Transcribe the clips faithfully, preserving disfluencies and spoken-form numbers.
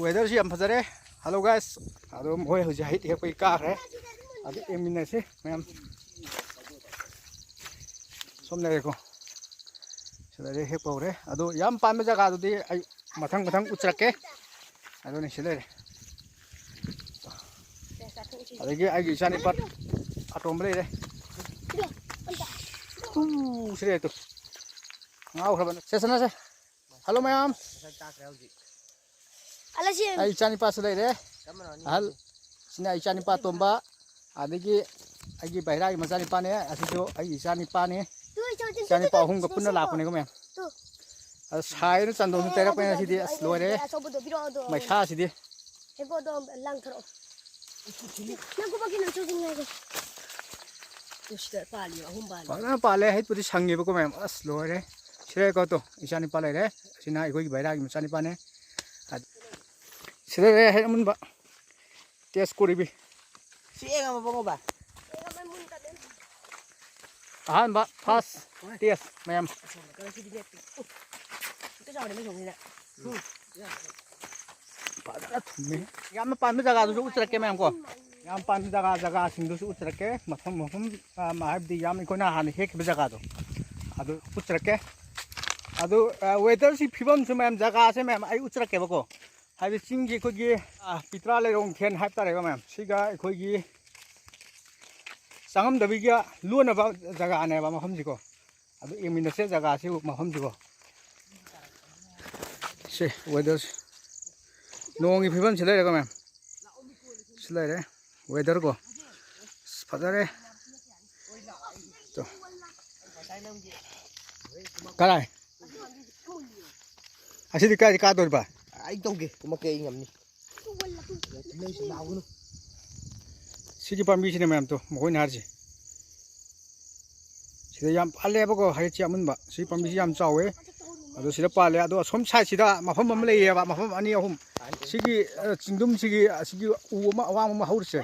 Weatherꯁꯤ ꯌꯥꯝ ꯐꯖꯔꯦ꯫ Hello guys, ꯑꯗꯣ ꯃꯈꯣꯏ ꯍꯧꯖꯤꯛ ꯍꯩ ꯍꯦꯛꯄꯒꯤ ꯀꯥꯈ꯭ꯔꯦ꯫ ꯑꯗꯨ ꯌꯦꯡꯃꯤꯟꯅꯁꯤ ꯃꯌꯥꯝ꯫ ꯁꯣꯝ ꯂꯩꯔꯦꯀꯣ, ꯁꯤꯗꯗꯤ ꯍꯦꯛꯄ ꯍꯧꯔꯦ꯫ ꯑꯗꯣ ꯌꯥꯝ ꯄꯥꯟꯕ ꯖꯒꯥꯗꯨꯗꯤ ꯑꯩ ꯃꯊꯪ ꯃꯊꯪ ꯎꯠꯆꯔꯛꯀꯦ꯫ ꯑꯗꯨꯅꯤ ꯁꯤ ꯂꯩꯔꯦ꯫ ꯑꯗꯒꯤ ꯑꯩꯒꯤ ꯏꯆꯥꯅꯤꯄꯥ ꯑꯇꯣꯝꯕ ꯂꯩꯔꯦ꯫ ꯇꯨ, ꯁꯤ ꯂꯩꯔꯦ ꯇꯨ꯫ ꯉꯥꯎꯈ꯭ꯔꯕꯅꯦ꯫ ꯁꯦ, ꯁꯅꯥꯁꯦ꯫ Hello ꯃꯌꯥꯝ꯫ ꯃꯁꯛ ꯇꯥꯛꯈ꯭ꯔꯦ ꯍꯧꯖꯤꯛ꯫ ꯑꯂꯁꯤ꯫ ꯑꯩ ꯏꯆꯥꯅꯤꯄꯥꯁꯨ ꯂꯩꯔꯦ꯫ ꯀꯔꯝꯕꯅꯣ ꯑꯅꯤ? ꯑꯍꯜ꯫ ꯁꯤꯅ ꯑꯩ ꯏꯆꯥꯅꯤꯄꯥ ꯑꯇꯣꯝꯕ꯫ ꯑꯗꯒꯤ ꯑꯩꯒꯤ ꯕꯩꯔꯥꯒꯤ ꯃꯆꯥꯅꯤꯄꯥꯅꯦ꯫ ꯑꯁꯤꯁꯨ ꯑꯩꯒꯤ ꯏꯆꯥꯅꯤꯄꯥꯅꯦ꯫ ꯇꯨ, ꯏꯆꯥ, ꯏꯆꯥ, ꯏꯆꯥꯅꯤꯄꯥ ꯏꯆꯥ, ꯑꯍꯨꯝꯒ ꯄꯨꯟꯅ ꯂꯥꯛꯄꯅꯦꯀꯣ ꯃꯌꯥꯝ꯫ ꯇꯨ꯫ ꯑꯗ ꯁꯥꯏꯅ ꯆꯟꯗꯣꯟꯁꯨ ꯑꯦ, ꯇꯩꯔꯛꯄꯅꯦ ꯑꯗꯨꯗꯣ, ꯉꯁꯤꯗꯤ꯫ ꯑꯗꯨꯗꯣ, ꯑꯁ, ꯑꯩ ꯂꯣꯏꯔꯦ꯫ ꯑꯆꯧꯕꯗꯣ ꯄꯤꯔꯛꯑꯣ, ꯑꯗꯣ ꯃꯩꯁꯥꯁꯤꯗꯤ꯫ ꯍꯦꯕꯣꯗꯣ ꯑꯝꯇ ꯂꯪꯊꯔꯛꯑꯣ꯫ ꯅꯪ ꯈꯨꯕꯥꯛꯀꯤ ꯅꯪ ꯆꯨꯁꯤꯟ ꯍꯥꯏꯁꯦ꯫ ꯇꯨ ꯁꯤꯗ ꯄꯥꯜꯂꯤ, ꯑꯍꯨꯝ ꯄꯥꯜꯂꯤ꯫ ꯐꯖꯅ ꯄꯥꯜꯂꯦ, ꯍꯩꯠꯄꯨꯗꯤ ꯁꯪꯉꯦꯕꯀꯣ ꯃꯌꯥꯝ꯫ ꯑꯁ, ꯂꯣꯏꯔꯦ꯫ ꯁꯤꯗ ꯌꯦꯡꯉꯣ ꯇꯨ, ꯏꯆꯥꯅꯤꯄꯥ ꯂꯩꯔꯦ꯫ ꯑꯁꯤꯅ ꯑꯩꯈꯣꯏꯒꯤ ꯕꯩꯔꯥꯒꯤ ꯃꯆꯥꯅꯤꯄꯥꯅꯦ꯫ ꯑꯗ-, ꯁꯤꯗ ꯂꯩꯔꯦ ꯍꯩ ꯑꯃꯨꯟꯕ꯫ Taste ꯀꯣꯔꯤꯕꯤ꯫ ꯁꯤ ꯌꯦꯡꯉꯝꯃꯕ ꯉꯣꯕ? ꯑꯍꯥꯟꯕ first taste ꯃꯌꯥꯝ꯫ ꯑꯁꯣꯝꯗ ꯀꯔ ꯁꯤꯗꯤ ꯃꯦꯠꯇꯦ꯫ ꯎ, ꯍꯦꯛꯇ ꯆꯥꯎꯔꯦ ꯃꯣꯏ ꯁꯣꯝꯁꯤꯅ꯫ ꯎꯝ꯫ ꯐꯖꯅ ꯊꯨꯝꯃꯦ꯫ ꯌꯥꯝꯅ ꯄꯥꯟꯕ ꯖꯒꯥꯗꯨꯁꯨ ꯎꯠꯆꯔꯛꯀꯦ ꯃꯌꯥꯝ ꯀꯣ꯫ ꯌꯥꯝ ꯄꯥꯟꯕ ꯖꯒꯥ, ꯖꯒꯥꯁꯤꯡꯗꯨꯁꯨ ꯎꯠꯆꯔꯛꯀꯦ꯫ ꯃꯐꯝ, ꯃꯐꯝ, ꯑ, ꯍꯥꯏꯕꯗꯤ ꯌꯥꯝ ꯑꯩꯈꯣꯏꯅ ꯍꯥꯟꯅ ꯍꯦꯛꯈꯤꯕ ꯖꯒꯥꯗꯣ ꯑꯗꯨ ꯎꯠꯆꯔꯛꯀꯦ꯫ ꯑꯗꯨ, ꯑ, weatherꯁꯤ ꯐꯤꯕꯝꯁꯨ ꯃꯌꯥꯝ ꯖꯒꯥꯁꯦ ꯃꯌꯥꯝ ꯑꯩ ꯎꯠꯆꯔꯛꯀꯦꯕꯀꯣ꯫ ꯍꯥꯏꯕꯗꯤ ꯆꯤꯡꯒꯤ ꯑꯩꯈꯣꯏꯒꯤ, ꯑ, ꯄꯤꯇ꯭ꯔꯥ ꯂꯩꯔꯣꯡ ꯈꯦꯟ ꯍꯥꯏꯕ ꯇꯥꯔꯦꯀꯣ ꯃꯌꯥꯝ꯫ ꯁꯤꯒ ꯑꯩꯈꯣꯏꯒꯤ ꯆꯪꯉꯝꯗꯕꯤꯒ ꯂꯣꯟꯅꯕ ꯖꯒꯥꯅꯦꯕ ꯃꯐꯝꯁꯤꯀꯣ꯫ ꯑꯗꯨ ꯌꯦꯡꯃꯤꯟꯅꯁꯦ ꯖꯒꯥꯁꯤꯕꯨ, ꯃꯐꯝꯁꯤꯕꯨ꯫ ꯁꯦ, weatherꯁꯦ꯫ ꯅꯣꯡꯒꯤ ꯐꯤꯕꯝꯁꯤ ꯂꯩꯔꯦꯀꯣ ꯃꯌꯥꯝ꯫ ꯁꯤ ꯂꯩꯔꯦ꯫ Weather ꯀꯣ꯫ ꯑꯁ, ꯐꯖꯔꯦ꯫ ꯇꯣ꯫ ꯀꯔꯥꯏ? ꯑꯁꯤꯗꯤ ꯀꯥꯏꯗ ꯀꯥꯗꯣꯔꯤꯕ? ꯑꯩ ꯇꯧꯒꯦ꯫ ꯀꯨꯝꯃꯛꯀꯦ, ꯑꯩ ꯉꯝꯅꯤ꯫ ꯁꯤꯒꯤ ꯄꯥꯝꯕꯤꯁꯤꯅꯦ ꯃꯌꯥꯝ ꯇꯣ, ꯃꯈꯣꯏꯅ ꯍꯥꯏꯔꯤꯁꯦ꯫ ꯁꯤꯗ ꯌꯥꯝ ꯄꯥꯜꯂꯦꯕꯀꯣ, ꯍꯩꯔꯤꯠꯁꯦ ꯑꯃꯨꯟꯕ꯫ ꯁꯤ ꯄꯥꯝꯕꯤꯁꯤ ꯌꯥꯝ ꯆꯥꯎꯋꯦ꯫ ꯑꯗꯣ ꯁꯤꯗ ꯄꯥꯜꯂꯦ꯫ ꯑꯗꯣ ꯑꯁꯣꯝ sideꯁꯤꯗ ꯃꯐꯝ ꯑꯃ ꯂꯩꯌꯦꯕ, ꯃꯐꯝ ꯑꯅꯤ ꯑꯍꯨꯝ꯫ ꯁꯤꯒꯤ, ꯑ, ꯆꯤꯡꯗꯨꯝꯁꯤꯒꯤ, ꯑꯁꯤꯒꯤ ꯎ ꯑꯃ ꯑꯋꯥꯡꯕ ꯑꯃ ꯍꯧꯔꯤꯁꯦ,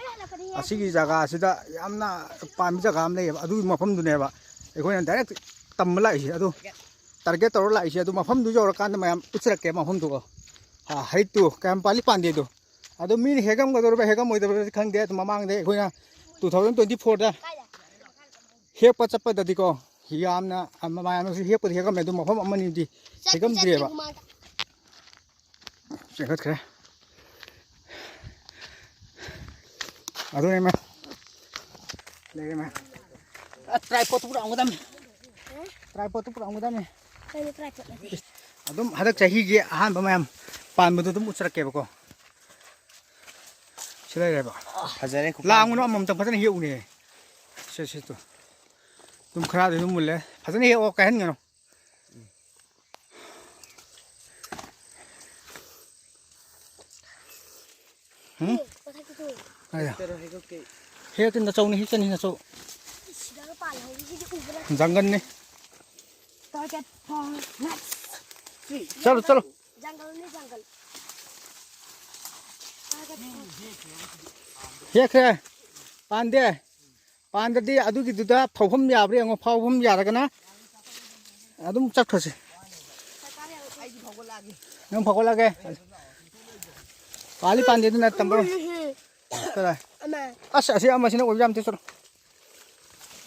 ꯑꯁꯤꯒꯤ ꯖꯒꯥꯁꯤꯗ ꯌꯥꯝꯅ ꯄꯥꯟꯕ ꯖꯒꯥ ꯑꯃ ꯂꯩꯌꯦꯕ꯫ ꯑꯗꯨꯒꯤ ꯃꯐꯝꯗꯨꯅꯦꯕ ꯑꯩꯈꯣꯏꯅ direct ꯇꯝꯕ ꯂꯥꯛꯏꯁꯦ꯫ ꯑꯗꯨ target ꯇꯧꯔ ꯂꯥꯛꯏꯁꯦ꯫ ꯑꯗꯨ ꯃꯐꯝꯗꯨ ꯌꯧꯔꯀꯥꯟꯗ ꯃꯌꯥꯝ ꯎꯠꯆꯔꯛꯀꯦ ꯃꯐꯝꯗꯨꯀꯣ꯫ ꯍꯩꯇꯨ ꯀꯌꯥꯝ ꯄꯥꯜꯂꯤ ꯄꯥꯟꯗꯦꯗꯣ꯫ ꯑꯗꯣ ꯃꯤꯅ ꯍꯦꯛꯑꯝꯒꯗꯧꯔꯤꯕ꯭ꯔꯥ ꯍꯦꯛꯑꯝꯃꯣꯏꯗꯕ꯭ꯔꯥꯗꯤ ꯈꯪꯗꯦ꯫ ꯑꯗꯣ ꯃꯃꯥꯡꯗ ꯑꯩꯈꯣꯏꯅ two thousand twenty fourꯗ ꯍꯦꯛꯄ ꯆꯠꯄꯗꯗꯤꯀꯣ, ꯌꯥꯝꯅ, ꯃꯌꯥꯝꯅꯁꯨ ꯍꯦꯛꯄꯗꯤ ꯍꯦꯛꯑꯝꯃꯦ, ꯑꯗꯨ ꯃꯐꯝ ꯑꯃꯅꯤꯗꯤ ꯍꯦꯛꯑꯝꯗ꯭ꯔꯤꯑꯕ꯫ ꯆꯦꯟꯈꯠꯈ꯭ꯔꯦ꯫ ꯑꯗꯨꯅꯦ ꯃꯌꯥꯝ꯫ ꯂꯩꯔꯦ ꯃꯌꯥꯝ꯫ ꯑ, tripodꯇꯨ ꯄꯨꯔꯛꯑꯝꯒꯗꯝꯅꯤ꯫ Tripodꯇꯨ ꯄꯨꯔꯛꯑꯝꯒꯗꯝꯅꯤ꯫ ꯀꯩꯅꯣ tripod? ꯑꯗꯨꯝ ꯍꯟꯗꯛ ꯆꯍꯤꯒꯤ ꯑꯍꯥꯟꯕ ꯃꯌꯥꯝ ꯄꯥꯟꯕꯗꯣ ꯑꯗꯨꯝ ꯎꯠꯆꯔꯛꯀꯦꯕꯀꯣ꯫ ꯁꯤ ꯂꯩꯔꯦꯕ꯫ ꯐꯖꯔꯦ ꯈꯨꯄꯥꯟꯁꯦ꯫ ꯂꯥꯡꯒꯅꯨ, ꯑꯃꯃꯝꯇꯪ ꯐꯖꯅ ꯍꯦꯛꯎꯅꯦ꯫ ꯁꯦ, ꯁꯦ, ꯇꯨ꯫ ꯑꯗꯨꯝ ꯈꯔꯗꯤ ꯑꯗꯨꯝ ꯃꯨꯜꯂꯦ꯫ ꯐꯖꯅ ꯍꯦꯛꯑꯣ, ꯀꯥꯏꯍꯟꯒꯅꯨ꯫ ꯎꯝ? ꯃꯊꯛꯇ ꯇꯣꯡꯉꯤ꯫ ꯑꯌꯥ꯫ ꯇꯔꯣ ꯍꯦꯛꯇꯣꯛꯀꯦ꯫ ꯍꯦꯛꯇꯤ ꯅꯆꯧꯅꯤ, ꯍꯦꯛꯆꯅꯤ ꯅꯆꯧ꯫ ꯁꯤꯗꯒ ꯄꯥꯜꯍꯧꯔꯤꯁꯤꯗꯤ ꯎꯕ ꯅꯠꯇꯦ꯫ ꯖꯪꯒꯜꯅꯤ꯫ Target for next. ꯆꯠꯂꯣ, ꯆꯠꯂꯣ꯫ ꯖꯪꯒꯜꯅꯤ, ꯖꯪꯒꯜ꯫ Target for ꯍꯦꯛꯈ꯭ꯔꯦ꯫ ꯄꯥꯟꯗꯦ꯫ ꯄꯥꯟꯗꯗꯤ ꯑꯗꯨꯒꯤꯗꯨꯗ ꯐꯥꯎꯐꯝ ꯌꯥꯕ꯭ꯔꯥ ꯌꯦꯡꯉꯣ, ꯐꯥꯎꯐꯝ ꯌꯥꯔꯒꯅ ꯑꯗꯨꯝ ꯆꯠꯈ꯭ꯔꯁꯤ꯫ ꯅꯪ ꯐꯥꯎꯒꯠꯂꯛꯑꯒꯦ꯫ ꯄꯥꯜꯂꯤ ꯄꯥꯟꯗꯦ ꯑꯗꯨꯅ ꯇꯝꯕꯔꯣ? ꯀꯗꯥꯏ? ꯑꯃ꯫ ꯑꯁ, ꯑꯁꯤ ꯑꯃꯁꯤꯅ ꯑꯣꯏꯕ ꯌꯥꯝ ꯊꯤ ꯆꯠꯂꯣ꯫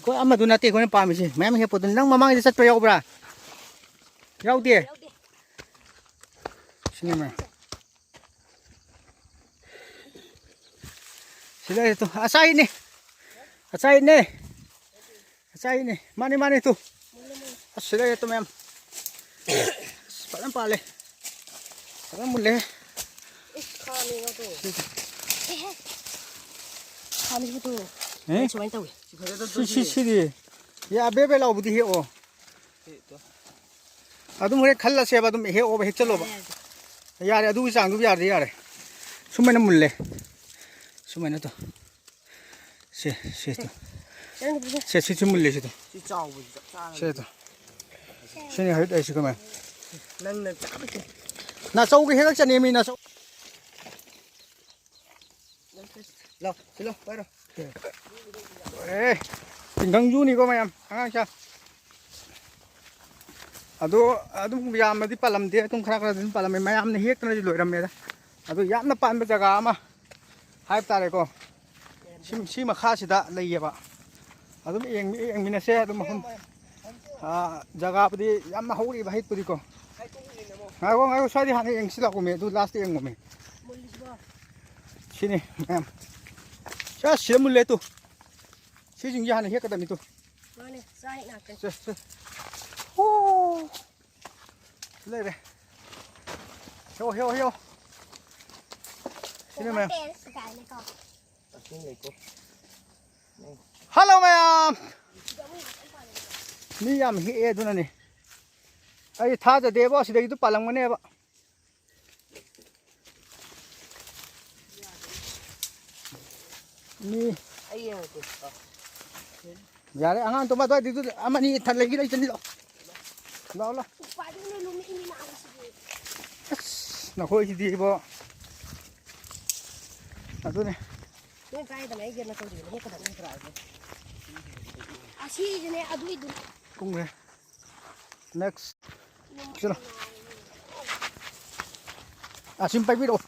ꯑꯩꯈꯣꯏ ꯑꯃꯗꯨ ꯅꯠꯇꯦ ꯑꯩꯈꯣꯏꯅ ꯄꯥꯝꯃꯤꯁꯤ꯫ ꯃꯌꯥꯝ ꯍꯦꯛꯄꯗꯨꯅ ꯅꯪ ꯃꯃꯥꯡꯗ ꯆꯠꯄ ꯌꯥꯎꯕ꯭ꯔꯥ? ꯌꯥꯎꯗꯦ? ꯌꯥꯎꯗꯦ꯫ ꯁꯤꯅꯦꯃ꯫ ꯁꯤꯗ ꯇꯨ, ꯑꯆꯥꯏꯅꯦ꯫ ꯑꯆꯥꯏꯅꯦ꯫ ꯑꯆꯥꯏꯅꯦ꯫ ꯃꯥꯅꯦ, ꯃꯥꯅꯦ, ꯇꯨ꯫ ꯑꯁ, ꯁꯤꯗ ꯇꯨ ꯃꯌꯥꯝ꯫ ꯑꯁ, ꯐꯖꯅ ꯄꯥꯜꯂꯦ꯫ ꯐꯖꯅ ꯃꯨꯜꯂꯦ꯫ ꯏꯁ, ꯈꯥꯃꯦ ꯉꯥꯛꯇ꯫ ꯁꯤ꯫ ꯈꯥꯃꯦ ꯉꯥꯛꯇ꯫ ꯑꯦ? ꯁꯨꯃꯥꯏꯅ ꯇꯧꯋꯤ꯫ ꯁꯤ, ꯁꯤ, ꯁꯤꯗꯤ꯫ ꯌꯥ, ꯕꯦ ꯕꯦ ꯂꯥꯎꯕꯗꯤ ꯍꯦꯛꯑꯣ꯫ ꯑꯗꯨꯝ ꯍꯣꯔꯦꯟ ꯈꯜꯂꯁꯦꯕ, ꯑꯗꯨꯝ ꯍꯦꯛꯑꯣꯕ, ꯍꯦꯛꯆꯜꯂꯣꯕ꯫ ꯌꯥꯔꯦ, ꯌꯥꯔꯦ꯫ ꯌꯥꯔꯦ, ꯑꯗꯨꯒꯤ ꯆꯥꯡꯗꯨ ꯌꯥꯔꯗꯤ ꯌꯥꯔꯦ꯫ ꯁꯨꯃꯥꯏꯅ ꯃꯨꯜꯂꯦ꯫ ꯁꯨꯃꯥꯏꯅ ꯇꯧ꯫ ꯁꯦ, ꯁꯦ ꯇꯧ꯫ ꯁꯦ, ꯁꯤ, ꯁꯤ ꯃꯨꯜꯂꯦ, ꯁꯤ ꯇꯧ꯫ ꯁꯤ ꯆꯥꯎꯕꯁꯤ ꯆꯞ ꯆꯥꯔꯅꯤ꯫ ꯁꯦ ꯇꯧ꯫ ꯁꯤꯅꯤ ꯍꯧꯖꯤꯛ ꯑꯩꯁꯤ ꯀꯃꯥꯏ? ꯅꯪꯅ ꯆꯥꯕꯁꯦ꯫ ꯅꯥꯆꯧꯒꯤ ꯍꯦꯛꯂꯛ ꯆꯠꯅꯤ ꯃꯤ ꯅꯥꯆꯧ꯫ ꯂꯥꯎ, ꯁꯤ ꯂꯥꯎ, ꯄꯥꯏꯔꯣ꯫ ꯑꯦ, ꯇꯤꯡꯈꯪ ꯌꯨꯅꯤꯀꯣ ꯃꯌꯥꯝ, ꯑꯉꯥꯡ ꯁꯥ꯫ ꯑꯗꯣ ꯑꯗꯨꯝ ꯌꯥꯝꯅꯗꯤ ꯄꯥꯜꯂꯝꯗꯦ, ꯑꯗꯨꯝ ꯈꯔ ꯈꯔꯗꯤ ꯑꯗꯨꯝ ꯄꯥꯜꯂꯝꯃꯦ, ꯃꯌꯥꯝꯅ ꯍꯦꯛꯇꯅꯗꯤ ꯂꯣꯏꯔꯝꯃꯦꯗ꯫ ꯑꯗꯣ ꯌꯥꯝꯅ ꯄꯥꯟꯕ ꯖꯒꯥ ꯑꯃ ꯍꯥꯏꯕ ꯇꯥꯔꯦꯀꯣ, ꯁꯤ, ꯁꯤ ꯃꯈꯥꯁꯤꯗ ꯂꯩꯌꯦꯕ꯫ ꯑꯗꯨꯝ ꯌꯦꯡꯃꯤ-, ꯌꯦꯡꯃꯤꯟꯅꯁꯦ ꯑꯗꯨꯝ ꯃꯐꯝ꯫ ꯑꯥ, ꯖꯒꯥꯕꯨꯗꯤ ꯌꯥꯝꯅ ꯍꯧꯔꯤꯕ ꯍꯩꯠꯄꯨꯗꯤꯀꯣ꯫ ꯉꯥꯏꯈꯣ, ꯉꯥꯏꯈꯣ, ꯁ꯭ꯋꯥꯏꯗꯤ ꯍꯥꯟꯅ ꯌꯦꯡꯁꯤ ꯂꯥꯛꯄꯃꯦ, ꯑꯗꯨ ꯂꯥꯁꯇ ꯌꯦꯡꯉꯣꯃꯦ꯫ ꯁꯤꯅꯤ ꯃꯌꯥꯝ꯫ ꯁꯤ ꯁꯤꯗ ꯃꯨꯜꯂꯦ ꯇꯨ꯫ ꯁꯤꯁꯤꯡꯁꯦ ꯍꯥꯟꯅ ꯍꯦꯛꯀꯗꯕꯅꯤ ꯇꯨ꯫ ꯃꯥꯅꯦ, ꯆꯥ ꯍꯦꯛ ꯉꯥꯛꯇꯅꯤ꯫ ꯁꯦ, ꯁꯦ꯫ ꯑꯣ꯫ ꯁꯤ ꯂꯩꯔꯦ꯫ ꯍꯦꯛꯑꯣ, ꯍꯦꯛꯑꯣ, ꯍꯦꯛꯑꯣ꯫ ꯁꯤꯅꯦ ꯃꯌꯥꯝ꯫ Over taste ꯀꯥꯏꯅꯀꯣ꯫ ꯍꯜꯂꯣ ꯃꯌꯥꯝ꯫ ꯃꯤ ꯌꯥꯝ ꯍꯦꯛꯑꯦ ꯑꯗꯨꯅꯅꯦ꯫ ꯑꯩ ꯊꯥꯖꯗꯦꯕꯣ, ꯑꯁꯤꯗꯒꯤꯗꯨ ꯄꯥꯜꯂꯝꯒꯅꯦꯕ꯫ ꯃꯤ ꯑꯩ ꯌꯦꯡꯉꯛꯀꯦ꯫ ꯌꯥꯔꯦ, ꯑꯉꯥꯡ ꯇꯨꯝꯕ ꯑꯗꯨꯋꯥꯏꯗꯨꯗ ꯑꯃꯅꯤ ꯊꯜ ꯂꯩꯒꯤ ꯂꯩꯇꯅꯤ, ꯂꯥꯛꯑꯣ꯫ ꯂꯥꯛꯑꯣ, ꯂꯥꯛꯑꯣ꯫ ꯎꯄꯥꯏꯗꯨꯅ ꯂꯨꯝꯃꯛꯏꯅꯤ ꯅꯥꯕꯁꯤꯗꯤ꯫ ꯑꯁ, ꯅꯈꯣꯏꯁꯤꯗꯤ ꯏꯕꯣ꯫ ꯑꯗꯨꯅꯦ꯫ ꯅꯣꯏ ꯀꯥꯏꯗꯅꯣ ꯑꯩꯒꯤ ꯅꯥꯀꯟꯗꯨꯗ ꯍꯦꯛꯀꯗꯕꯅꯤ ꯅꯠꯇ꯭ꯔꯥ ꯑꯩꯁꯦ? ꯑꯁꯤꯁꯤꯅꯦ ꯑꯗꯨꯏꯗꯨ꯫ ꯀꯨꯝꯈ꯭ꯔꯦ꯫ Next꯫ ꯆꯠꯂꯣ꯫ ꯑꯁꯤꯝ ꯄꯥꯏꯕꯤꯔꯛꯑꯣ꯫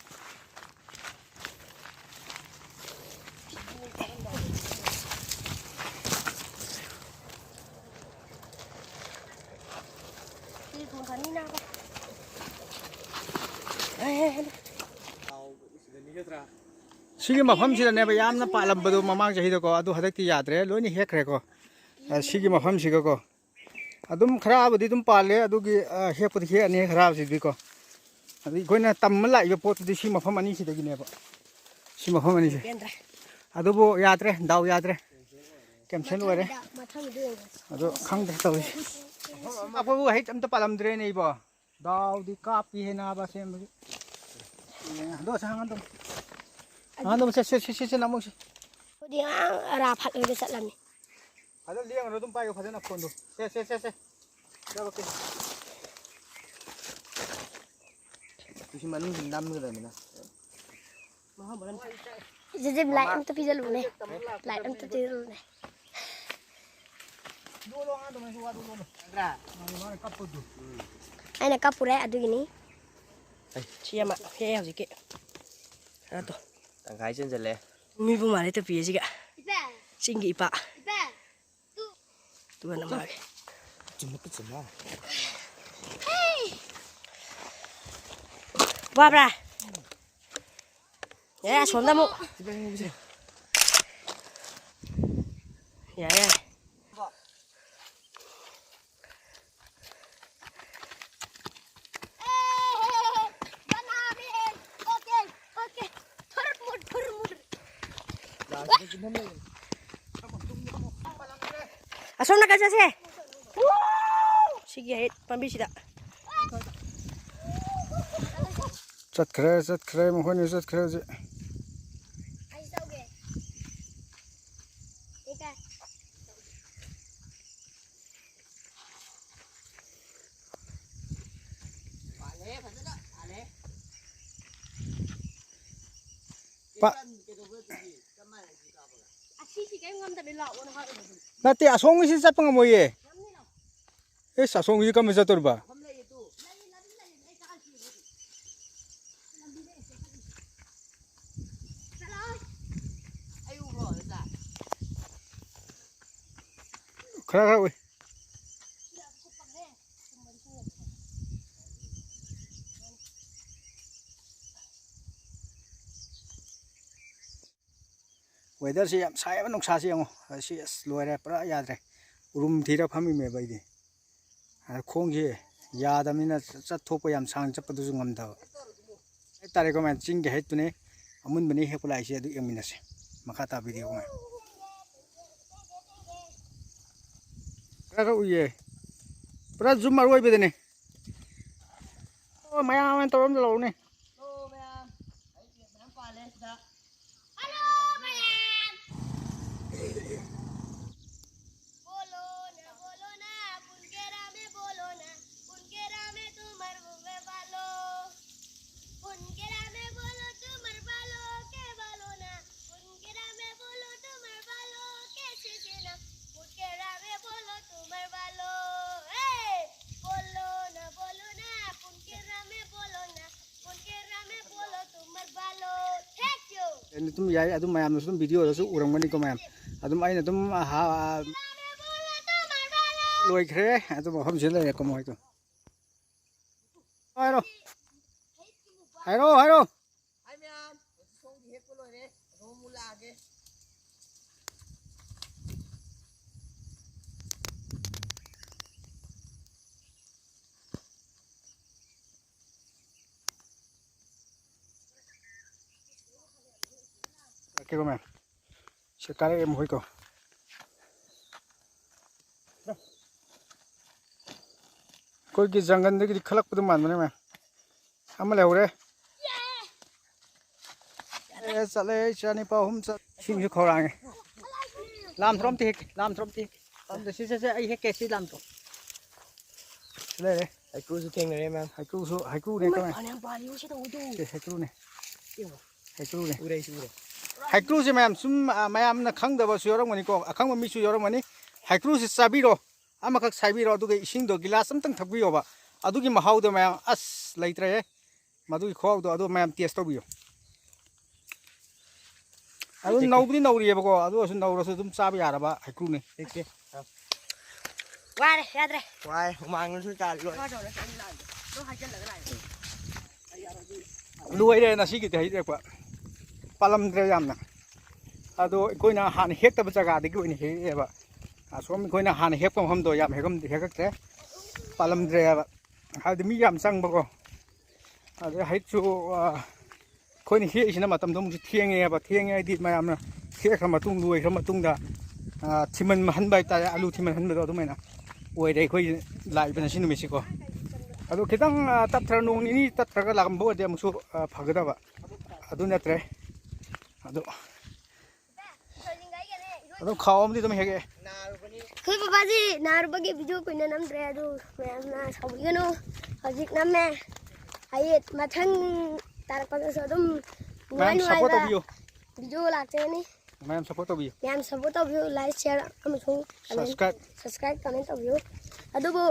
ꯁꯤꯒꯤ ꯃꯐꯝꯁꯤꯗꯅꯦꯕ ꯌꯥꯝꯅ ꯄꯥꯜꯂꯝꯕꯗꯣ ꯃꯃꯥꯡ ꯆꯍꯤꯗꯀꯣ, ꯑꯗꯨ ꯍꯟꯗꯛꯇꯤ ꯌꯥꯗ꯭ꯔꯦ, ꯂꯣꯏꯅ ꯍꯦꯛꯈ꯭ꯔꯦꯀꯣ꯫ ꯑ, ꯁꯤꯒꯤ ꯃꯐꯝꯁꯤꯒꯀꯣ꯫ ꯑꯗꯨꯝ ꯈꯔꯕꯨꯗꯤ ꯑꯗꯨꯝ ꯄꯥꯜꯂꯦ, ꯑꯗꯨꯒꯤ, ꯑ, ꯍꯦꯛꯄꯗꯤ ꯍꯦꯛꯑꯅꯤ ꯈꯔꯕꯁꯤꯗꯤꯀꯣ꯫ ꯑꯗꯩ ꯑꯩꯈꯣꯏꯅ ꯇꯝꯕ ꯂꯥꯛꯏꯕ ꯄꯣꯠꯇꯨꯗꯤ ꯁꯤ ꯃꯐꯝ ꯑꯅꯤꯁꯤꯗꯒꯤꯅꯦꯕ꯫ ꯁꯤ ꯃꯐꯝ ꯑꯅꯤꯁꯦ꯫ ꯄꯦꯟꯗ꯭ꯔꯦ꯫ ꯑꯗꯨꯕꯨ ꯌꯥꯗ꯭ꯔꯦ, ꯗꯥꯎ ꯌꯥꯗ꯭ꯔꯦ꯫ Cancel ꯑꯣꯏꯔꯦ꯫ ꯃꯊꯪꯗ, ꯃꯊꯪꯗꯤ ꯌꯦꯡꯉꯁꯤ꯫ ꯑꯗꯣ ꯈꯪꯗ꯭ꯔꯦ ꯇꯧꯔꯤꯁꯦ꯫ ꯑꯐꯕ ꯍꯩ ꯑꯝꯇ ꯄꯥꯜꯂꯝꯗ꯭ꯔꯦꯅꯦ ꯏꯕꯣ꯫ ꯗꯥꯎꯗꯤ ꯀꯥꯞꯄꯤꯍꯦ ꯅꯥꯕ ꯑꯁꯦꯡꯕꯒꯤ꯫ ꯌꯦꯡꯉꯦ꯫ ꯑꯗꯣ ꯑꯁ ꯍꯥꯡꯍꯟꯗꯣ꯫ ꯍꯥꯡꯍꯟꯗꯣ, ꯁꯦ, ꯁꯦ, ꯁꯦ, ꯁꯦ, ꯁꯦ, ꯅꯃꯨꯛꯁꯦ꯫ ꯑꯩꯈꯣꯏꯗꯤ ꯑꯉꯥꯡ ꯑꯔꯥ ꯐꯠ ꯂꯣꯏꯕ ꯆꯠꯂꯝꯃꯤ꯫ ꯐꯖꯅ ꯂꯦꯡꯉꯅꯨ, ꯑꯗꯨꯝ ꯄꯥꯏꯌꯨ ꯐꯖꯅ ꯐꯣꯟꯗꯣ꯫ ꯁꯦ, ꯁꯦ, ꯁꯦ, ꯁꯦ꯫ ꯁꯤ ꯃꯅꯨꯡꯁꯤ ꯅꯝꯒꯗꯕꯅꯤꯅ꯫ ꯖꯤꯖꯤꯝ, light ꯑꯝꯇ ꯄꯤꯖꯜꯂꯨꯅꯦ꯫ Light ꯑꯝꯇ ꯄꯤꯖꯜꯂꯨꯅꯦ꯫ ꯂꯣꯜꯂꯣ, ꯑꯉꯥꯡꯗꯣ ꯃꯩꯁꯨ ꯋꯥꯗꯣ ꯂꯣꯜꯂꯣ꯫ ꯑꯩꯅ ꯀꯞꯄꯨꯔꯦ ꯑꯗꯨꯒꯤꯅꯤ꯫ ꯁꯤ ꯑꯃ ꯍꯦꯛꯑꯦ ꯍꯧꯖꯤꯛꯀꯤ꯫ ꯑꯗꯣ ꯇꯪꯈꯥꯏ ꯆꯦꯟꯁꯤꯜꯂꯦ꯫ ꯃꯤꯕꯨ ꯃꯥꯜꯂꯦ ꯇꯨꯄꯤ ꯑꯁꯤꯒ꯫ ꯏꯄꯦ꯫ ꯆꯤꯡꯒꯤ ꯏꯄꯥ꯫ ꯏꯄꯦ꯫ ꯇꯨ꯫ ꯇꯨꯒꯅ ꯃꯥꯒꯤ꯫ ꯆꯨꯝꯃꯛꯀ ꯆꯨꯝꯃ꯫ ꯋꯥꯕ꯭ꯔꯥ? ꯌꯥꯔꯦ, ꯑꯁꯣꯝꯗ ꯑꯃꯨꯛ꯫ ꯁꯤꯗ ꯌꯦꯡꯉꯨꯁꯦ꯫ ꯌꯥꯔꯦ, ꯌꯥꯔꯦ꯫ ꯑꯁꯣꯝ ꯅꯥꯀꯟ ꯆꯠꯁꯦ꯫ ꯁꯤꯒꯤ ꯍꯩ ꯄꯥꯝꯕꯤꯁꯤꯗ꯫ ꯆꯠꯈ꯭ꯔꯦ, ꯆꯠꯈ꯭ꯔꯦ, ꯃꯈꯣꯏꯅꯤ ꯆꯠꯈ꯭ꯔꯦ ꯍꯧꯖꯤꯛ꯫ ꯄꯥ-, ꯑꯁꯤꯁꯤ ꯀꯔꯤꯝ ꯉꯝꯗꯕꯅꯤ, ꯂꯥꯛꯑꯣꯅ ꯍꯥꯏꯔꯤꯕꯅꯤ꯫ ꯅꯠꯇꯦ, ꯑꯁꯣꯝꯒꯤꯁꯤ ꯆꯠꯄ ꯉꯝꯃꯣꯏꯌꯦ꯫ ꯉꯝꯅꯤ, ꯂꯥꯛꯑꯣ꯫ ꯑꯦꯁ, ꯑꯁꯣꯝꯒꯤꯁꯤ ꯀꯝꯕ ꯆꯠꯇꯣꯔꯤꯕ? ꯃꯐꯝ ꯂꯩꯌꯦ ꯑꯗꯨ꯫ ꯂꯩꯌꯦ, ꯂꯝꯕꯤ ꯂꯩꯌꯦ, ꯑꯩ ꯀꯥꯈꯠꯈꯤꯕꯅꯤ꯫ ꯂꯝꯕꯤꯗ ꯑꯩ ꯆꯠꯈꯠꯂꯤꯁꯦ꯫ ꯆꯠꯂꯣ꯫ ꯑꯩ ꯎꯕ꯭ꯔꯣ, ꯅꯆꯥ? ꯈꯔ ꯈꯔ ꯎꯏ꯫ Weatherꯁꯤ ꯌꯥꯝ ꯁꯥꯏꯌꯦꯕ, ꯅꯨꯡꯁꯥꯁꯤ ꯌꯦꯡꯉꯣ꯫ ꯑꯁꯤ ꯑꯁ ꯂꯣꯏꯔꯦ, ꯄꯨꯔꯥ ꯌꯥꯗ꯭ꯔꯦ꯫ ꯎꯔꯨꯝ ꯊꯤꯔ ꯐꯝꯃꯤꯃꯦꯕ ꯑꯩꯗꯤ꯫ ꯑꯗ ꯈꯣꯡꯁꯤ ꯌꯥꯗꯕꯅꯤꯅ ꯆꯠꯊꯣꯛꯄ ꯌꯥꯝ ꯁꯥꯡꯅ ꯆꯠꯄꯗꯨꯁꯨ ꯉꯝꯗꯕ꯫ ꯍꯥꯏꯇꯥꯔꯦꯀꯣ ꯃꯌꯥꯝ, ꯆꯤꯡꯒꯤ ꯍꯩꯇꯨꯅꯦ ꯑꯃꯨꯟꯕꯅꯦ ꯍꯦꯛꯄ ꯂꯥꯛꯏꯁꯦ, ꯑꯗꯨ ꯌꯦꯡꯃꯤꯟꯅꯁꯦ꯫ ꯃꯈꯥ ꯇꯥꯕ video ꯃꯌꯥꯝ꯫ ꯈꯔ ꯈꯔ ꯎꯏꯌꯦ꯫ ꯄꯨꯔꯥ zoom ꯑꯔꯣꯏꯕꯗꯅꯦ꯫ ꯑꯣ, ꯃꯌꯥꯝ ꯑꯣꯏꯅ ꯇꯧꯔ ꯑꯝꯇ ꯂꯧꯔꯨꯅꯦ꯫ ꯍꯜꯂꯣ ꯃꯌꯥꯝ, ꯑꯩ ꯃꯌꯥꯝ ꯄꯥꯜꯂꯦ ꯁꯤꯗ꯫ ꯍꯜꯂꯣ ꯃꯌꯥꯝ꯫ बोलो ना, बोलो ना, कुनकेरा में बोलो ना, कुनकेरा में तुम्हार मुंह में बालो। कुनकेरा में बोलो तुम्हार बालो के बालो ना, कुनकेरा में बोलो तुम्हार बालो के सीसी ना, कुनकेरा में बोलो तुम्हार बालो। ꯑꯗꯨꯝ ꯌꯥꯏ꯫ ꯑꯗꯨꯝ ꯃꯌꯥꯝꯅꯁꯨ ꯑꯗꯨꯝ ꯚꯤꯗꯤꯑꯣꯗꯁꯨ ꯎꯔꯝꯒꯅꯤꯀꯣ ꯃꯌꯥꯝ꯫ ꯑꯗꯨꯝ ꯑꯩꯅ ꯑꯗꯨꯝ, ꯑꯍꯥ, ꯂꯣꯏꯈ꯭ꯔꯦ꯫ ꯑꯗꯨ ꯃꯐꯝꯁꯤꯗ ꯂꯩꯔꯦꯀꯣ ꯃꯈꯣꯏꯗꯣ꯫ ꯍꯥꯏꯔꯣ꯫ ꯍꯥꯏꯔꯣ, ꯍꯥꯏꯔꯣ꯫ ꯍꯥꯏ ꯃꯌꯥꯝ, ꯍꯧꯖꯤꯛ ꯁꯣꯝꯒꯤ ꯍꯦꯛꯄ ꯂꯣꯏꯔꯦ꯫ ꯑꯗꯣ ꯑꯃꯨꯛ ꯂꯥꯛꯑꯒꯦ꯫ ꯀꯦꯔꯣꯃꯦꯟ꯫ ꯁꯤ ꯀꯥꯔꯛꯑꯦ ꯃꯈꯣꯏꯀꯣ꯫ ꯑꯩꯈꯣꯏꯒꯤ ꯖꯪꯒꯜꯗꯒꯤꯗꯤ ꯈꯜꯂꯛꯄꯗꯣ ꯃꯥꯟꯕꯅꯦ ꯃꯌꯥꯝ꯫ ꯑꯃ ꯂꯩꯍꯧꯔꯦ꯫ ꯑꯦ, ꯆꯠꯂꯦ, ꯏꯆꯥ ꯅꯤꯄꯥ ꯑꯍꯨꯝ ꯆꯠ-, ꯏꯁꯤꯡꯁꯨ ꯈꯧꯔꯥꯡꯉꯦ꯫ ꯂꯥꯝ ꯊ꯭ꯔꯣꯝꯇ ꯍꯦꯛꯀꯦ, ꯂꯥꯝ ꯊ꯭ꯔꯣꯝꯇ ꯍꯦꯛꯀꯦ꯫ ꯂꯥꯝꯗ ꯁꯤ, ꯁꯦ, ꯁꯦ, ꯑꯩ ꯍꯦꯛꯀꯦ, ꯁꯤ ꯂꯥꯝꯗꯣ꯫ ꯂꯩꯔꯦ꯫ ꯍꯩꯀ꯭ꯔꯨꯁꯨ ꯊꯦꯡꯅꯔꯦ, ꯃꯌꯥꯝ꯫ ꯍꯩꯀ꯭ꯔꯨꯁꯨ, ꯍꯩꯀ꯭ꯔꯨꯅꯦ, ꯏꯃꯥ, ꯀꯃꯥꯏ? ꯐꯅꯌꯥꯝ ꯄꯥꯜꯂꯤꯉꯣ ꯁꯤ ꯇꯧꯕꯗꯣ꯫ ꯁꯤ ꯍꯩꯀ꯭ꯔꯨꯅꯦ꯫ ꯌꯦꯡꯉꯣ꯫ ꯍꯩꯀ꯭ꯔꯨꯅꯦ꯫ ꯎꯔꯦ, ꯑꯩꯁꯨ ꯎꯔꯦ꯫ ꯍꯩꯀ꯭ꯔꯨꯁꯦ ꯃꯌꯥꯝ ꯁꯨꯝ, ꯑ, ꯃꯌꯥꯝꯅ ꯈꯪꯗꯕꯁꯨ ꯌꯥꯎꯔꯝꯒꯅꯤꯀꯣ, ꯑꯈꯪꯕ ꯃꯤꯁꯨ ꯌꯥꯎꯔꯝꯒꯅꯤ꯫ ꯍꯩꯀ꯭ꯔꯨꯁꯦ ꯆꯥꯕꯤꯔꯣ, ꯑꯃꯈꯛ ꯁꯥꯏꯕꯤꯔꯣ, ꯑꯗꯨꯒ ꯏꯁꯤꯡꯗꯣ ꯒꯤꯂꯥꯁ ꯑꯝꯇꯪ ꯊꯛꯄꯤꯌꯣꯕ꯫ ꯑꯗꯨꯒꯤ ꯃꯍꯥꯎꯗꯣ ꯃꯌꯥꯝ ꯑꯁ ꯂꯩꯇ꯭ꯔꯦꯍꯦ꯫ ꯃꯗꯨꯒꯤ ꯈꯨꯍꯥꯎꯗꯣ ꯑꯗꯨ ꯃꯌꯥꯝ ꯇꯦꯁ ꯇꯧꯕꯤꯌꯨ꯫ ꯑꯗꯨ ꯍꯦꯛꯀꯦ꯫ ꯅꯧꯕꯗꯤ ꯅꯧꯔꯤꯑꯕꯀꯣ, ꯑꯗꯨ ꯑꯣꯏꯔꯁꯨ ꯅꯧꯔꯁꯨ ꯑꯗꯨꯝ ꯆꯥꯕ ꯌꯥꯔꯕ ꯍꯩꯀ꯭ꯔꯨꯅꯦ꯫ ꯍꯦꯛꯀꯦ꯫ ꯑꯥ꯫ ꯋꯥꯔꯦ, ꯌꯥꯗ꯭ꯔꯦ꯫ ꯋꯥꯔꯦ, ꯍꯨꯃꯥꯡꯅꯁꯨ ꯇꯥ ꯂꯣꯏ꯫ ꯂꯣꯏꯔꯦ ꯉꯁꯤꯒꯤꯗꯤ ꯍꯩꯔꯦꯛꯄ꯫ ꯄꯥꯜꯂꯝꯗ꯭ꯔꯦ ꯌꯥꯝꯅ꯫ ꯑꯗꯣ ꯑꯩꯈꯣꯏꯅ ꯍꯥꯟꯅ ꯍꯦꯛꯇꯕ ꯖꯒꯥꯗꯒꯤ ꯑꯣꯏꯅ ꯍꯦꯛꯑꯦꯕ꯫ ꯑꯁꯣꯝ ꯑꯩꯈꯣꯏꯅ ꯍꯥꯟꯅ ꯍꯦꯛꯄ ꯃꯐꯝꯗꯣ ꯌꯥꯝ ꯍꯦꯛꯑꯝ-, ꯍꯦꯛꯂꯛꯇ꯭ꯔꯦ꯫ ꯄꯥꯜꯂꯝꯗ꯭ꯔꯦꯕ꯫ ꯍꯥꯏꯕꯗꯤ ꯃꯤ ꯌꯥꯝ ꯆꯪꯕꯀꯣ꯫ ꯑꯗꯩ ꯍꯩꯠꯁꯨ, ꯑ, ꯑꯩꯈꯣꯏꯅ ꯍꯦꯛꯏꯁꯤꯅ ꯃꯇꯝꯗꯣ ꯑꯃꯨꯛꯁꯨ ꯊꯦꯡꯉꯦꯕ꯫ ꯊꯦꯡꯉꯦ ꯍꯥꯏꯗꯤ ꯃꯌꯥꯝꯅ ꯍꯦꯛꯈ꯭ꯔ ꯃꯇꯨꯡ, ꯂꯣꯏꯈ꯭ꯔ ꯃꯇꯨꯡꯗ, ꯑ, ꯊꯤꯃꯟ ꯃꯍꯟꯕ ꯍꯥꯏꯇꯥꯔꯦ, ꯑꯂꯨ ꯊꯤꯃꯟ ꯍꯟꯕꯗꯣ ꯑꯗꯨꯃꯥꯏꯅ ꯑꯣꯏꯔꯦ ꯑꯩꯈꯣꯏ ꯂꯥꯛꯏꯕ ꯉꯁꯤ ꯅꯨꯃꯤꯠꯁꯤꯀꯣ꯫ ꯑꯗꯣ ꯈꯤꯇꯪ, ꯑ, ꯇꯠꯊꯔ, ꯅꯣꯡ ꯅꯤꯅꯤ ꯇꯠꯊꯔꯒ ꯂꯥꯛꯑꯝꯕ ꯑꯣꯏꯔꯗꯤ ꯑꯃꯨꯛꯁꯨ, ꯑ, ꯐꯒꯗꯕ꯫ ꯑꯗꯨ ꯅꯠꯇ꯭ꯔꯦ꯫ ꯑꯗꯣ ꯑꯗꯨꯝ ꯈꯥꯎ ꯑꯃꯗꯤ ꯑꯗꯨꯝ ꯍꯦꯛꯑꯦ꯫ ꯑꯩꯈꯣꯏ ꯕꯕꯥꯁꯤ ꯅꯥꯔꯨꯕꯒꯤ ꯚꯤꯗꯤꯑꯣ ꯀꯨꯏꯅ ꯅꯝꯗ꯭ꯔꯦ, ꯑꯗꯨ ꯃꯌꯥꯝꯅ ꯁꯥꯎꯕꯤꯒꯅꯨ꯫ ꯍꯧꯖꯤꯛ ꯅꯝꯃꯦ꯫ ꯍꯌꯦꯡ ꯃꯊꯪ ꯇꯥꯔꯛꯄꯗꯁꯨ ꯑꯗꯨꯝ ꯅꯨꯡꯉꯥꯏ ꯃꯌꯥꯝ ꯁꯞꯄꯣꯔꯠ ꯅꯨꯡꯉꯥꯏꯕ ꯇꯧꯕꯤꯌꯨ꯫ ꯚꯤꯗꯤꯑꯣ ꯂꯥꯛꯆꯒꯅꯤ꯫ ꯃꯌꯥꯝ ꯁꯞꯄꯣꯔꯠ ꯇꯧꯕꯤꯌꯨ꯫ ꯃꯌꯥꯝ ꯁꯞꯄꯣꯔꯠ ꯇꯧꯕꯤꯌꯨ, ꯂꯥꯏꯛ, ꯁꯤꯌꯥꯔ ꯑꯃꯁꯨꯡ ꯀꯃꯦꯟ, ꯁꯕꯁꯀ꯭ꯔꯥꯏꯕ꯫ ꯁꯕꯁꯀ꯭ꯔꯥꯏꯕ, ꯀꯃꯦꯟ ꯇꯧꯕꯤꯌꯨ꯫ ꯑꯗꯨꯕꯨ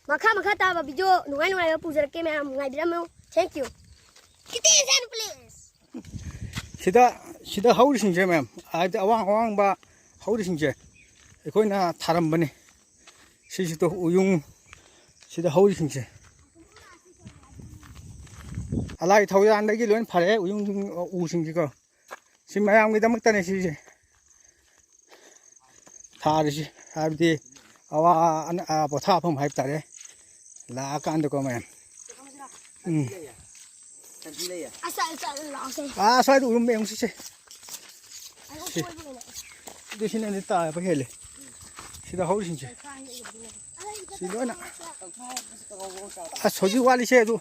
ꯃꯈꯥ ꯃꯈꯥ ꯇꯥꯕ ꯚꯤꯗꯤꯑꯣ ꯅꯨꯡꯉꯥꯏ ꯅꯨꯡꯉꯥꯏꯕ ꯄꯨꯖꯔꯛꯀꯦ ꯃꯌꯥꯝ, ꯉꯥꯏꯕꯤꯔꯝꯃꯨ꯫ Thank you. Kitty and please. ꯁꯤꯗ, ꯁꯤꯗ ꯍꯧꯔꯤꯁꯤꯡꯁꯦ ꯃꯌꯥꯝ, ꯍꯥꯏꯕꯗꯤ ꯑꯋꯥꯡ ꯑꯋꯥꯡꯕ ꯍꯧꯔꯤꯁꯤꯡꯁꯦ ꯑꯩꯈꯣꯏꯅ ꯊꯥꯔꯝꯕꯅꯤ꯫ ꯁꯤꯁꯤꯗ ꯎꯌꯨꯡ, ꯁꯤꯗ ꯍꯧꯔꯤꯁꯤꯡꯁꯦ ꯑꯂꯥꯏ ꯊꯧꯖꯥꯟꯗꯒꯤ ꯂꯣꯏ ꯐꯔꯦ, ꯎꯌꯨꯡ ꯎꯁꯤꯡꯁꯤꯀꯣ꯫ ꯁꯤ ꯃꯌꯥꯝꯒꯤꯗꯃꯛꯇꯅꯦ ꯁꯤꯁꯦ ꯊꯥꯔꯤꯁꯤ, ꯍꯥꯏꯕꯗꯤ ꯑꯋꯥ ꯑꯅ-, ꯑ, ꯄꯣꯊꯥꯐꯝ ꯍꯥꯏꯕ ꯇꯥꯔꯦ, ꯂꯥꯛꯑꯀꯥꯟꯗꯀꯣ ꯃꯌꯥꯝ꯫ ꯎꯝ꯫ ꯑꯁ, ꯑꯁ, ꯑꯁ, ꯂꯥꯛꯑꯣꯁꯦ꯫ ꯑꯥ, ꯁ꯭ꯋꯥꯏꯗ ꯎꯔꯨꯝ ꯌꯦꯡꯉꯨꯁꯤꯁꯦ꯫ ꯑꯩ ꯁꯤ꯫ ꯀꯣꯏꯕ ꯑꯣꯏꯅ꯫ ꯑꯗꯨ ꯁꯤꯅꯗꯤ ꯇꯥꯕ ꯍꯦꯜꯂꯦ꯫ ꯁꯤꯗ ꯍꯧꯔꯤꯁꯤꯡꯁꯦ꯫ ꯁꯤ ꯂꯣꯏꯅ꯫ ꯑꯁ, ꯍꯧꯖꯤꯛ ꯋꯥꯠꯂꯤꯁꯦ ꯑꯗꯨ꯫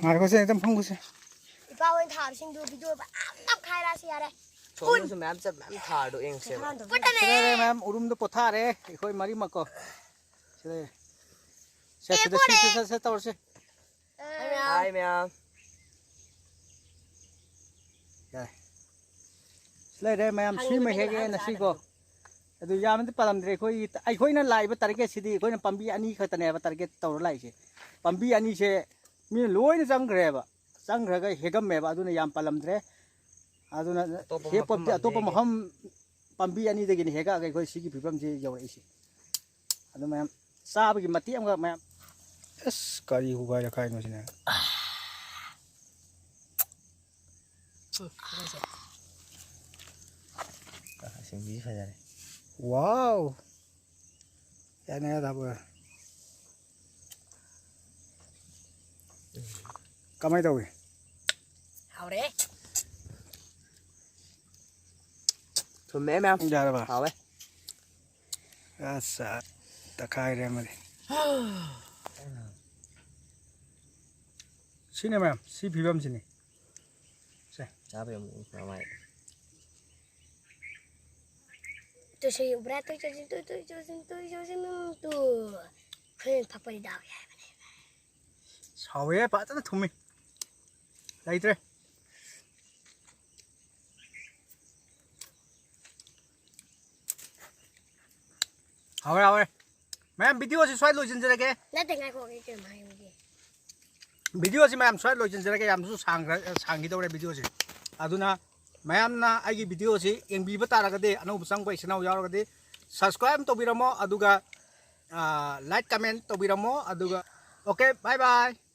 ꯉꯥꯏꯈꯣꯁꯦ, ꯑꯗꯨꯝ ꯐꯝꯈꯣꯁꯦ꯫ ꯏꯄꯥ ꯍꯣꯏꯅ ꯊꯥꯕꯁꯤꯡꯗꯨ ꯚꯤꯗꯤꯑꯣ ꯃꯌꯥꯝ ꯅꯝꯈꯥꯏꯔꯛꯑꯁꯤ ꯌꯥꯔꯦ꯫ ꯁꯣꯝꯗꯁꯨ ꯃꯌꯥꯝ ꯆꯠ-, ꯃꯌꯥꯝ ꯊꯥꯔꯗꯣ ꯌꯦꯡꯁꯦꯕ꯫ ꯄꯨꯠꯇꯅꯦ꯫ ꯁꯤꯗ ꯂꯩꯔꯦ ꯃꯌꯥꯝ, ꯎꯔꯨꯝꯗ ꯄꯣꯊꯥꯔꯦ ꯑꯩꯈꯣꯏ ꯃꯔꯤꯃꯛꯀꯣ꯫ ꯁꯤꯗ ꯂꯩꯔꯦ꯫ ꯁꯦ, ꯑꯦ, ꯁꯤꯗ ꯄꯣꯔꯦ꯫ ꯁꯤ, ꯁꯤ, ꯁꯤ, ꯁꯤ ꯇꯧꯔꯁꯤ꯫ ꯑ꯫ ꯍꯥꯏ ꯃꯌꯥꯝ꯫ ꯌꯥꯔꯦ꯫ ꯁꯤ ꯂꯩꯔꯦ ꯃꯌꯥꯝ, ꯁꯤꯃ ꯍꯦꯛꯑꯦ ꯉꯁꯤꯀꯣ꯫ ꯑꯗꯨ ꯌꯥꯝꯅꯗꯤ ꯄꯥꯜꯂꯝꯗ꯭ꯔꯦ꯫ ꯑꯩꯈꯣꯏ, ꯑꯩꯈꯣꯏꯅ ꯂꯥꯛꯏꯕ ꯇꯥꯔꯒꯦꯠꯁꯤꯗꯤ ꯑꯩꯈꯣꯏꯅ ꯄꯥꯝꯕꯤ ꯑꯅꯤ ꯈꯛꯇꯅꯦꯕ ꯇꯥꯔꯒꯦꯠ ꯇꯧꯔ ꯂꯥꯛꯏꯁꯦ꯫ ꯄꯥꯝꯕꯤ ꯑꯅꯤꯁꯦ ꯃꯤꯅ ꯂꯣꯏꯅ ꯆꯪꯈ꯭ꯔꯦꯕ, ꯆꯪꯈ꯭ꯔꯒ ꯍꯦꯛꯑꯝꯃꯦꯕ, ꯑꯗꯨꯅ ꯌꯥꯝ ꯄꯥꯜꯂꯝꯗ꯭ꯔꯦ꯫ ꯑꯗꯨꯅ ꯑꯇꯣꯞꯄ ꯍꯦꯛꯄ-, ꯃꯐꯝ ꯑꯇꯣꯞꯄ ꯑꯝꯗꯒꯤ꯫ ꯃꯐꯝ ꯄꯥꯝꯕꯤ ꯑꯅꯤꯗꯒꯤꯅꯤ ꯍꯦꯛꯑꯒ ꯑꯩꯈꯣꯏ ꯁꯤꯒꯤ ꯐꯤꯕꯝꯁꯤ ꯌꯧꯔꯛꯏꯁꯦ꯫ ꯑꯗꯨ ꯃꯌꯥꯝ ꯆꯥꯕꯒꯤ ꯃꯇꯦꯛ ꯑꯃꯒ ꯃꯌꯥꯝ꯫ ꯑꯁ, ꯀꯔꯤ ꯍꯨꯒꯥꯏꯔ ꯀꯥꯏꯅꯣ ꯁꯤꯅ? ꯁꯤꯡꯕꯤꯁꯤ ꯐꯖꯔꯦ꯫ ꯋꯥꯎ! ꯌꯥꯅꯤ, ꯌꯥ ꯊꯥꯕ ꯑꯣꯏꯔꯦ꯫ ꯀꯃꯥꯏ ꯇꯧꯏ? ꯍꯥꯎꯔꯦ꯫ ꯊꯨꯝꯃꯦ ꯃꯌꯥꯝ꯫ ꯌꯥꯔꯕ? ꯍꯥꯎꯋꯦ꯫ ꯑꯁ, ꯇꯛꯈꯥꯏꯔꯦ ꯑꯃꯗꯤ꯫ ꯁꯤꯅꯦ ꯃꯌꯥꯝ, ꯁꯤ ꯐꯤꯕꯝꯁꯤꯅꯤ꯫ ꯁꯦ꯫ ꯆꯥꯕ ꯌꯥꯝ ꯃꯃꯥꯏ꯫ ꯇꯨ ꯁꯤ ꯎꯕ꯭ꯔꯥ? ꯇꯨ ꯆꯠꯁꯤꯟ, ꯇꯨ, ꯇꯨ ꯆꯠꯁꯤꯟ, ꯇꯨ ꯆꯠꯁꯤꯟ, ꯇꯨ꯫ ꯑꯩꯈꯣꯏꯅ ꯊꯛꯄꯗꯤ ꯗꯥꯎ ꯌꯥꯏ ꯍꯥꯏꯕꯅꯦ꯫ ꯁꯥꯎꯋꯦ, ꯐꯖꯅ ꯊꯨꯝꯃꯤ꯫ ꯂꯩꯇ꯭ꯔꯦ꯫ ꯍꯥꯎꯔꯦ, ꯍꯥꯎꯔꯦ꯫ ꯃꯌꯥꯝ, video ꯁꯤ ꯁ꯭ꯋꯥꯏ ꯂꯣꯏꯁꯤꯟꯖꯔꯒꯦ꯫ ꯅꯠꯇꯦ, ꯉꯥꯏꯈꯣ, ꯑꯩ ꯀꯩꯅꯣꯝ ꯍꯥꯏꯍꯧꯒꯦ꯫ Video ꯁꯤ ꯃꯌꯥꯝ ꯁ꯭ꯋꯥꯏ ꯂꯣꯏꯁꯤꯟꯖꯔꯒꯦ꯫ ꯌꯥꯝꯁꯨ ꯁꯥꯡꯈ꯭ꯔ-, ꯁꯥꯡꯈꯤꯗꯧꯔꯦ video ꯁꯤ꯫ ꯑꯗꯨꯅ ꯃꯌꯥꯝꯅ ꯑꯩꯒꯤ video ꯁꯤ ꯌꯦꯡꯕꯤꯕ ꯇꯥꯔꯒꯗꯤ, ꯑꯅꯧꯕ ꯆꯪꯕ ꯏꯆꯤꯟ ꯏꯅꯥꯎ ꯌꯥꯎꯔꯒꯗꯤ subscribe ꯇꯧꯕꯤꯔꯝꯃꯣ, ꯑꯗꯨꯒ, ꯑ, like, comment ꯇꯧꯕꯤꯔꯝꯃꯣ, ꯑꯗꯨꯒ okay, bye bye꯫